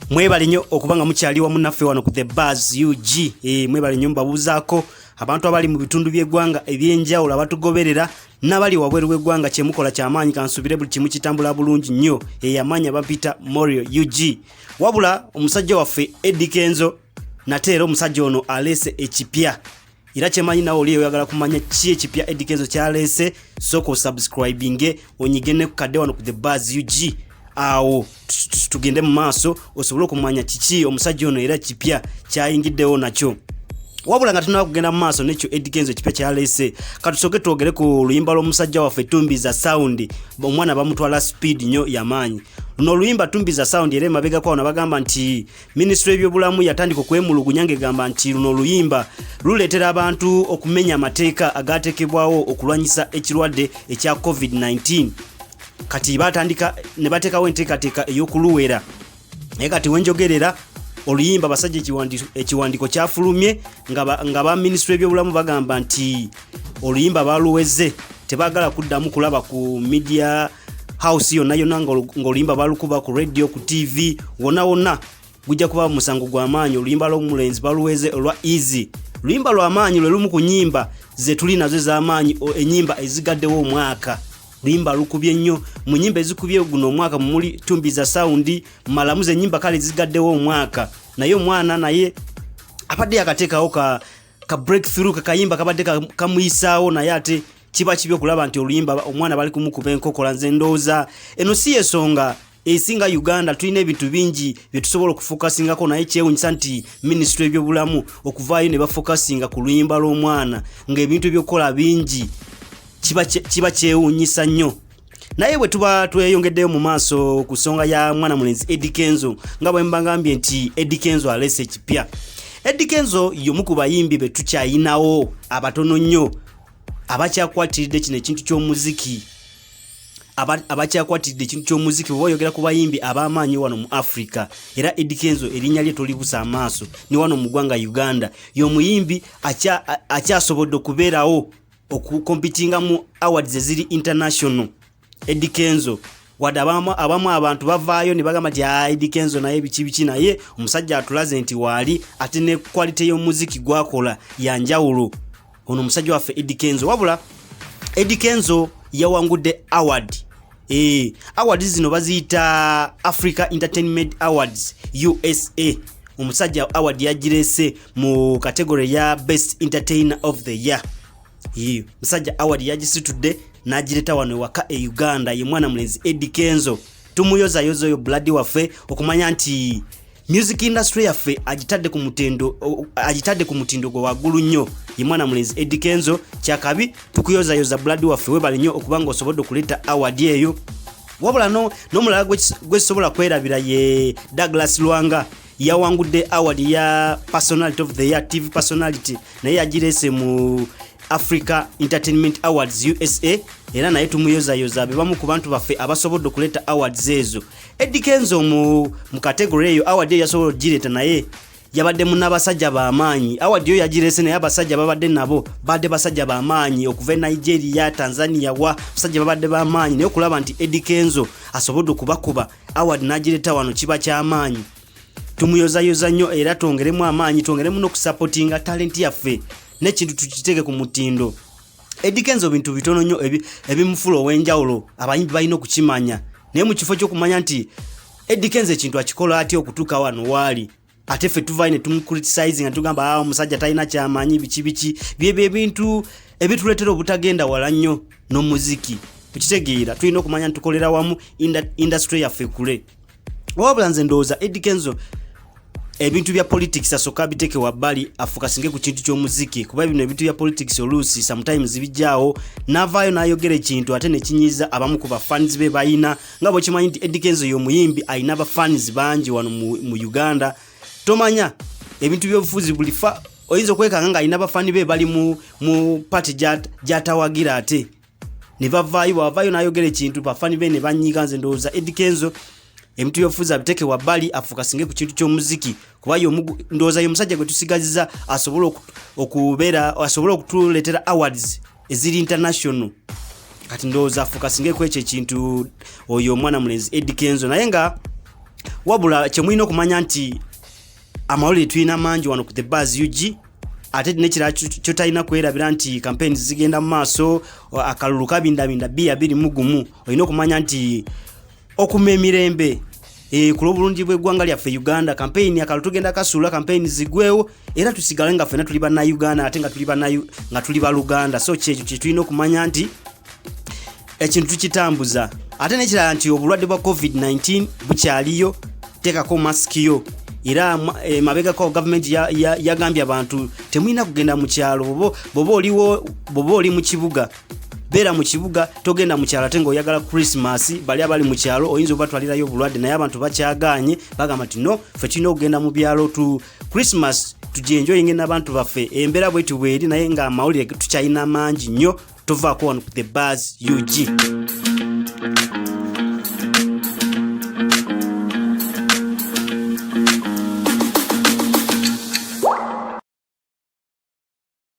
Mwebale nnyo okuba nga mukyali wamu naffe wano ku The Buzz UG. Mwebale nnyo, mbabuuzaako abantu abali mu bitundu by'eggwanga ebyenjawulo abatugoberera n'abali wabweru w'eggwanga. Kyemukola kyamaanyi, kansubire buli kimu kitambula bulungi nnyo. Eyamaanyi abapita Morio UG. Wabula omusajja waffe Eddy Kenzo, nate era omusajja ono aleese ekipya, era kyemanyi nawe oli oyagala kumanya ki ekipya Eddy Kenzo kyaleese. Sooka osubscribinge, onyige ne kukadde wano ku The Buzz UG, awo tugende mu maaso osobole okumanya kiki omusajja ono era kipya kyayingiddewo nakyo. Wabula nga tunaba kugenda mu maaso nekyo Eddy Kenzo ekipya kyaleese, katusooke twogere ku luyimba lw'omusajja waffe Tumbiza Sound. Omwana bamutwala speed nnyo yamaanyi. Luno oluyimba Tumbiza Sound, era emabegako wano bagamba nti minisitule y'ebyobulamu yatandika okwemulugunya ng'egamba nti luno oluyimba luleetera abantu okumenya amateeka agateekebwawo okulwanyisa ekirwadde ekya COVID-19. Kati batandika ne bateekawo enteekateeka ey'okuluwera, naye kati wenjogerera oluyimba basajja ekiwandiiko kyafulumye nga ba minisitule y'ebyobulamu bagamba nti oluyimba baluweze, tebaagala kuddamu kulaba ku media house yonna yonna ng'oluyimba balukuba ku radio, ku TV, wonna wonna. Gujja kuba musango gw'amaanyi. Oluyimba lw'omulenzi baluweze olwa Easy, luyimba lw'amaanyi, lwe lumu ku nyimba ze tuli nazo ez'amaanyi, enyimba ezigaddewo omwaka. Luyimba lukubye nnyo. Mu nyimba ezikubye guno omwaka mumuli Tumbiza Sound, Malamuzi, enyimba kale zigaddewo omwaka. Naye omwana naye abadde yakateekawo ka breakthrough, kakayimba kabadde kamuyisaawo, naye ate kiba kibi okulaba nti oluyimba omwana bali kumukuba enkokola. Nze ndowooza eno si yensonga esinga. Uganda tulina ebintu bingi byetusobola okufocusingako, naye kyewunyisa nti minisitule ebyobulamu okuvaayo ne bafocusinga ku luyimba lw'omwana ng'ebintu ebyokukola bingi, kiba kyewunyisa nnyo. Naye bwe tuba tweyongeddeyo mu maaso ku nsonga ya mwana mulenzi Eddy Kenzo, nga bwe mbagambye nti Eddy Kenzo aleese ekipya. Eddy Kenzo y'omu ku bayimbi be tukyayinawo abatono nnyo abakyakwatiridde kino ekintu ky'omuziki, abakyakwatiridde ekintu ky'omuziki. Bwe oyogera ku bayimbi ab'amaanyi wano mu Africa, era Eddy Kenzo erinnya lye tolibusa amaaso. Ne wano mu ggwanga Uganda y'omuyimbi akyasobodde okubeerawo okucompetinga mu awards eziri international. Eddy Kenzo, wadde abamu abantu bavaayo ne bagamba nti, "Ah, Eddy Kenzo naye biki biki," naye omusajja atulaze nti waali, ate ne quality y'omuziki gwakola yanjawulo. Ono omusajja waffe Eddy Kenzo. Wabula Eddy Kenzo yawangudde award. Awards zino baziyita Africa Entertainment Awards USA. Omusajja award yagireese mu category ya Best Entertainer of the Year. Musajja award yagisitudde n'agireta wano ewaka e Uganda. Ye mwana mulenzi Eddy Kenzo, tumuyozayoza oyo blood waffe okumanya nti music industry yaffe agitadde ku mutindo, agitadde ku mutindo gwe waggulu nnyo. Ye mwana mulenzi Eddy Kenzo, kyakabi, tukuyozayoza blood waffe, webale nnyo okuba nga osobodde okuleeta award eyo. Wabula n'omulala gwe sisobola kwerabira ye Douglas Lwanga, yawangudde award ya Personality of the Year, TV personality, naye yagireese mu Africa Entertainment Awards USA. Era naye tumuyozayoza, be bamu ku bantu baffe abasobodde okuleeta awards ezo. Eddy Kenzo mu category eyo award eyo yasobola okugireeta, naye yabadde mu n'abasajja b'amaanyi. Award yo yagireese, naye abasajja babadde nabo badde basajja b'amaanyi okuva e Nigeria, Tanzania, wa basajja babadde b'amaanyi, naye okulaba nti Eddy Kenzo asobodde okubakuba award n'agireeta wano kiba ky'amaanyi. Tumuyozayoza nnyo, era twongeremu amaanyi, twongeremu n'okusupportinga talent yaffe n'ekintu tukiteeke ku mutindo. Eddy Kenzo bintu bitono nnyo ebimufula ow'enjawulo, abayimbi balina okukimanya, naye mu kifo ky'okumanya nti Eddy Kenzo ekintu akikola atya okutuuka wano waali, ate ffe tuvayo ne tumucriticize nga tugamba, "Ah, omusajja talina kyamanyi," biki biki. Byebyo ebintu ebituleetera obutagenda wala nnyo n'omuziki. Tukitegeera, tulina okumanya nti tukolera wamu industry yaffe ekule. Wabula nze ndowooza Eddy Kenzo ebintu bya politics asooka abiteeke wabbali, afocusinge ku kintu ky'omuziki, kuba bino ebintu bya politics oluusi sometimes bijjaawo n'avaayo n'ayogera ekintu ate nekinyiiza abamu ku bafans be bayina. Nga bwekimanyi nti Eddy Kenzo y'omuyimbi alina bafans bangi wano mu Uganda, tomanya ebintu by'obufuzi buli fa oyinza okwekanga ng'alina bafani be bali mu party gy'atawagira, ate ne bavaayo, bwavaayo n'ayogera ekintu bafani be ne banyiiga. Nze ndowooza Eddy Kenzo ebintu by'obufuzi abiteeke wabbali, afocusinge ku kintu ky'omuziki, kuba ndowooza ye musajja gwe tusigaziza asobole okubeera, asobole okutuleetera awards eziri international. Kati ndowooza afocusinge ku ekyo ekintu oyo omwana mulenzi Eddy Kenzo. Naye nga Wabula kyemulina okumanya nti amawulire tulina mangi wano ku The Buzz UG. Ate nekirala kyotalina kwerabira nti campaigns zigenda mu maaso, akalulu kabindabinda 2021. Olina okumanya nti okuma emirembe ku lw'obulungi bw'eggwanga lyaffe Uganda, campaign akalulu tugenda kasuula, campaign zigwewo, era tusigale nga ffenna tuli Bannayuganda, ate nga tuli baluganda. So kyekyo kyetulina okumanya nti ekintu tukitambuza. Ate nekirala nti obulwadde bwa COVID-19 bukyaliyo, teekako masiki yo. Era mabegako gavumenti yagambye abantu temulina kugenda mu kyalo. Bwoba oli mu kibuga, beera mu kibuga, togenda mu kyalo. Ate ng'oyagala Christmas, bali abali mu kyalo oyinza obatwalirayo obulwadde. Naye abantu bakyaganye, bagamba nti no, ffe tulina okugenda mu byalo tu Christmas tugyenjoyinge n'abantu baffe. Embeera bweti bweri, naye nga amawulire tukyalina mangi nnyo. Tovaako wano ku The Buzz UG.